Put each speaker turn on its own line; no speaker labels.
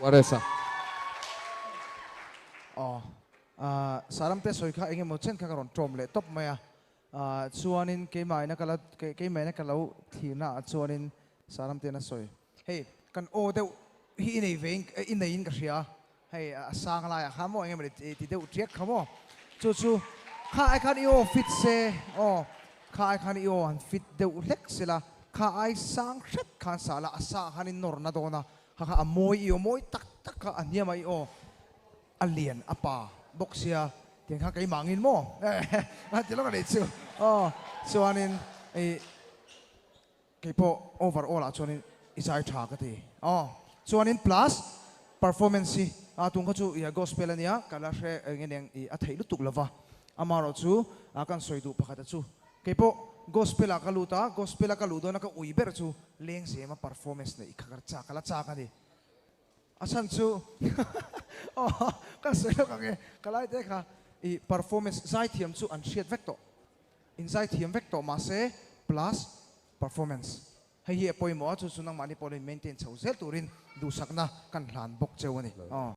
Waresa.
Aw Saram te sawi kha engemaw chen kha ka rawn tawm leh tawp mai a, chuanin keimahina ka la keimahina ka lo thlirna ah chuanin Saram ten a sawi hei kan aw deuh hi i nei ve in i nei in ka hria hei a sang laiah khan maw engemaw ti deuh tiak kha maw chu chu kha ai khan i aw fit se aw kha ai khan i aw han fit deuh hlek sela kha ai sang hret khan sa la a sa khan i nawr na dawn a kha kha a mawi i aw mawi tak tak kha a hniam a i aw a lian a pa bawk sia tiang kha keimah angin maw a ti lawk a nih chu aw chuanin i Keipawh over all ah chuanin i zai tha ka ti aw. Chuanin plus performance hi a tung kha chu i gospel ania ka la hre eng eng i a theih lutuk lova amaherawh chu a kan sawi duh pakhat a chu keipawh gospel ah ka lut a gospel a ka luh dawn a ka ui ber chu lengzem a performance neih kha ka chak ka la chak a ni a chhan chu aw ka sawi lawk ang e ka lai te kha i performance zaithiam chu an hriat vek tawh. Inzaithiam vek tawh mahse plus performance hei hi a pawimawh a, chu chu nangmahni pawh lo in maintain chho zel turin duhsakna kan hlan bawk cheu a ni. Aw.